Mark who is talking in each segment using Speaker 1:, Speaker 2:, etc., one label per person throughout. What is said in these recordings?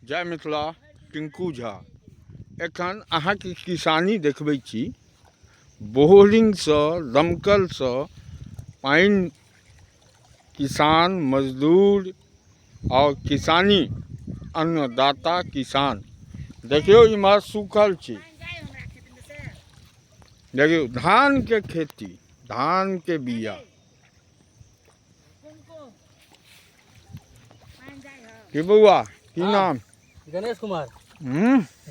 Speaker 1: जय मिथिला टिंकू झा एखन अहाँके किसानी देखबै छी बोरिंगसँ दमकलसँ पानि किसान मजदूर आओर किसानी अन्नदाता किसान देखियौ इमहर सूखल छै देखियौ धानके खेती धानके बिया की बौआ की
Speaker 2: हाँ।
Speaker 1: नाम
Speaker 2: गणेश कुमार।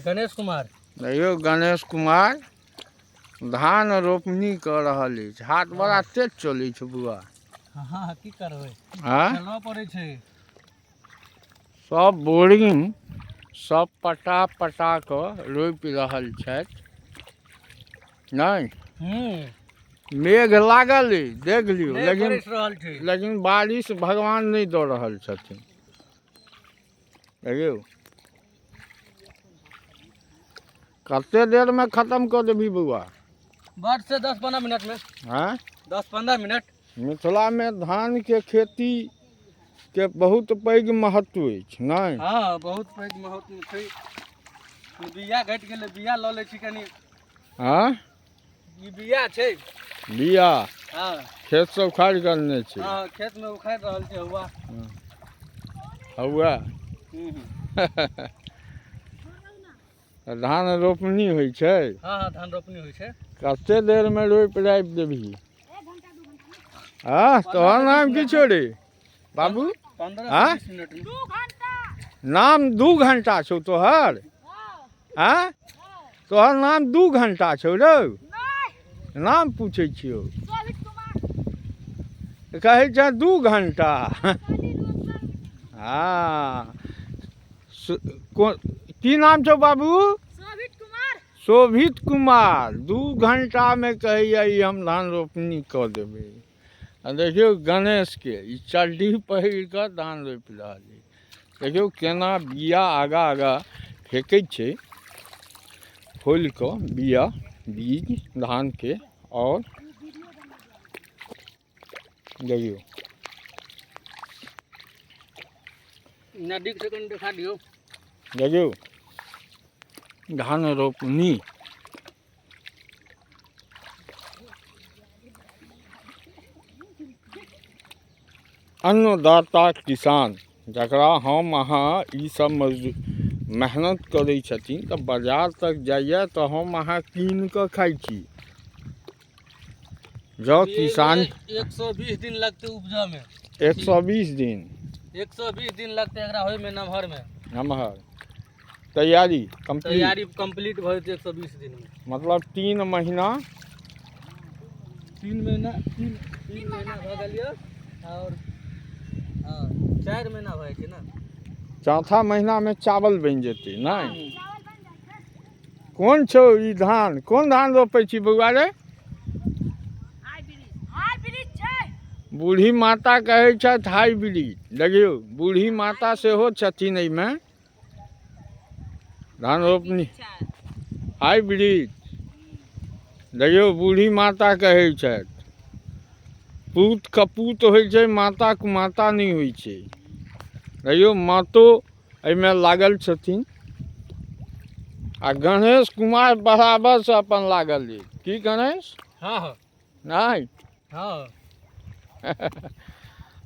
Speaker 2: गणेश कुमार।
Speaker 1: देखियौ गणेश कुमार धान रोपनी कऽ रहल अछि। हाथ बड़ा तेज चलै छै बौआ।
Speaker 2: हँ, की करबै?
Speaker 1: आँय?
Speaker 2: चलऽ पड़ै छै।
Speaker 1: सब बोरिंग सब पटा पटा कऽ रोपि रहल छथि। नहि मेघ लागल अइ, देख लियौ।
Speaker 2: मेघ
Speaker 1: लेकिन
Speaker 2: बरसि रहल छै।
Speaker 1: लेकिन बारिश भगवान नहि दऽ रहल छथिन। देखियौ कते देरमे खतम कऽ देबही बौआ?
Speaker 2: बड से 10-15 मिनट में।
Speaker 1: आँय?
Speaker 2: 10-15 मिनट।
Speaker 1: मिथिलामे धानके खेतीके बहुत पैघ महत्व अछि, नहि?
Speaker 2: हँ, बहुत पैघ महत्व छै। बिया घटि गेलै, बिया लऽ लै छी कनि।
Speaker 1: आँय?
Speaker 2: ई बिया छै।
Speaker 1: बिया?
Speaker 2: हँ।
Speaker 1: खेत सब उखाड़ि कऽ अनने छै?
Speaker 2: हँ, खेत मे उखाड़ि रहल छै हौआ।
Speaker 1: हौआ। धान रोपनी होइ छै?
Speaker 2: हँ हँ, धान रोपनी होइ छै।
Speaker 1: कते देरमे रोपि रापि देबही? हँ, तोहर नाम की छौ रे बाबू?
Speaker 2: 15
Speaker 1: आँय?
Speaker 2: 20 मिनट में।
Speaker 1: नाम 2 घंटा छौ तोहर? आँय, तोहर नाम 2 घंटा छौ रौ? नाम पूछै छियौ, कहै छै 2 घंटा। हँ, की नाम छौ बाबू? शोभित कुमार। 2 घंटामे कहैया ई हम धान रोपनी कऽ देबै। आ देखियौ गणेशके, ई चड्डी पहिर कऽ धान रोपि रहल अछि। देखियौ केना बिया आगाँ आगाँ फेकै छै, खोलि कऽ बिया बीज धानके। आओर देखियौ
Speaker 2: नजदीक से कनि देखा दियौ।
Speaker 1: देखियौ धान रोपनी। अन्नदाता किसान, जकरा हम अहाँ ई सब मजदूर मेहनत करै छथिन तऽ बाजार तक जाइया तऽ हम अहाँ कीन कऽ खाइ छी। जँ किसान
Speaker 2: 120 दिन लगतै उपजा में।
Speaker 1: 120 दिन?
Speaker 2: 120 दिन लगतै एकरा होय में, नमहर में।
Speaker 1: नमहर तैयारी कम्प्लीट।
Speaker 2: तैयारी कम्प्लीट भऽ जेतै 120 दिन में।
Speaker 1: मतलब 3 महीना।
Speaker 2: 3 महीना, 3 महीना भऽ गेल यऽ और हँ, 4 महीना भऽ जाइ छै ने।
Speaker 1: चौथा महीना में चावल बनि जेतै। नहि, कोन छौ ई धान? कोन धान रोपै छी बौआ रे? बूढ़ी माता कहै छथि हाइब्रिड। देखियौ बूढ़ी माता सेहो छथिन एहिमे। धान रोपनी हाइब्रिड। देखियौ बूढ़ी माता कहै छथि। पूत कपूत होइ छै, माता कुमाता नहि होइ छै। देखियौ मातो एहिमे लागल छथिन आ गणेश कुमार बराबर से अपन लागल अछि। की गणेश?
Speaker 2: हँ हँ।
Speaker 1: नहि?
Speaker 2: हँ।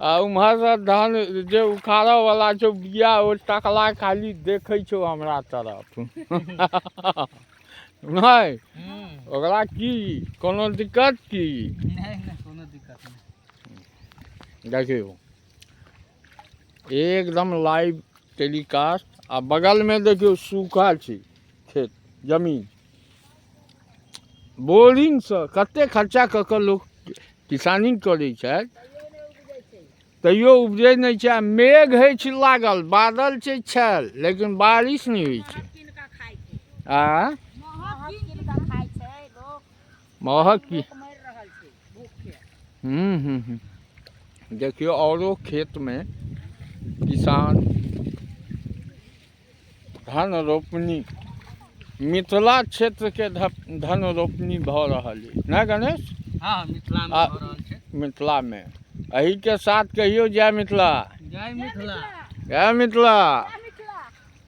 Speaker 1: आ उम्हरसँ धान जे उखाड़ऽ वाला छौ बिया, ओ टकला खाली देखै छौ हमरा तरफ। नहि ओकरा की कोनो दिक्कत की?
Speaker 2: नहि नहि, कोनो दिक्कत नहि।
Speaker 1: देखियौ एकदम लाइव टेलीकास्ट। आ बगलमे देखियौ सूखा छै खेत जमीन। बोरिंगसँ कते खर्चा कऽ कऽ लोक किसानी करै छथि, तैयो उपजै नहि छै। आ मेघ होइ छै लागल, बादल छै छैल, लेकिन बारिश नहि होइ छै। आ महग की हूँ हूँ हूँ। देखियौ औरो खेतमे किसान धान रोपनी। मिथिला क्षेत्रके धन रोपनी भऽ रहल अछि ने गणेश?
Speaker 2: हँ, मिथिला मे भऽ रहल छै।
Speaker 1: मिथिलामे। एहिके साथ कहियौ जय मिथिला।
Speaker 2: जय मिथिला।
Speaker 1: जय मिथिला।